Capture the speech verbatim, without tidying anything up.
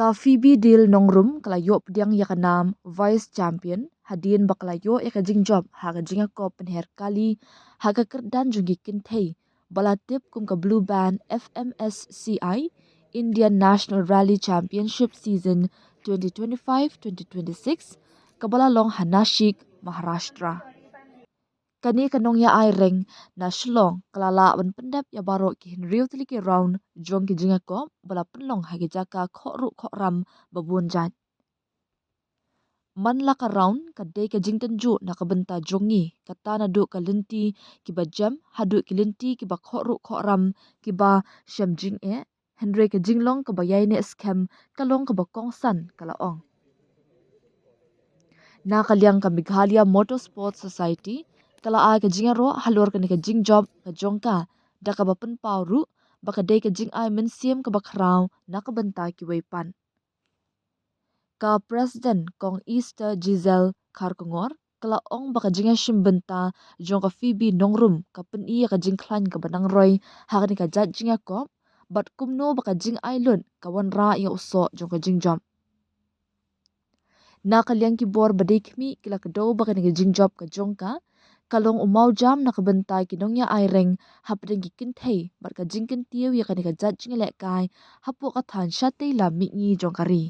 Ka Phoebe Dale Nongrum ka la ïoh pdiang ïa ka nam Vice Champion hadien ba ka la ïoh ïa ka jingjop ha ka jingïakop pynher kali ha ka kyrdan jong ki kynthei ba la tip kum ka Blue Band F M S C I Indian National Rally Championship Season twenty twenty-five twenty twenty-six, kaba la long ha Nashik, Maharashtra. Kane ka nongïaai reng na Shillong ka la lah ban pyndep ïa baroh ki hynriew tylli ki round jong ki jingïakop ba la pynlong ha ki jaka khohruh khohram ba bun jait. Man la ka round ka dei ka jingtynjuh na ka bynta jong ngi, kata naduh ka lynti kiba jem haduh ki lynti kiba khohruh khohram kiba shem jingeh, hynrei ka jinglong kaba ïaineh skhem ka long kaba kongsan, ka la ong. Na ka liang ka Meghalaya Motorsport Society ka la ai ka jingïaroh halor kane ka jingjop ka jong ka, da kaba pynpaw ruh ba ka dei ka jingai mynsiem kaba khraw na ka bynta kiwei pat. Ka President Kong Easter Giselle Kharkongor ka la ong ba ka jingïashim bynta jong ka Phoebe Nongrum ka pyni ïa ka jingkhlaiñ kaba nang roi ha kane ka jait jingïakop, bad kumno ba ka jingai lut ka wanrah ïa u soh jong ka jingjop. Na ka liang ki bor ba dei khmih ki la kdew ba kane ka jingjop ka jong ka ka long u mawjam na ka bynta ki nongïaai reng hapdeng ki kynthei bad ka jingkyntiew ïa kane ka jait jingïalehkai hapoh ka thaiñ shatei lam mihngi jong ka ri.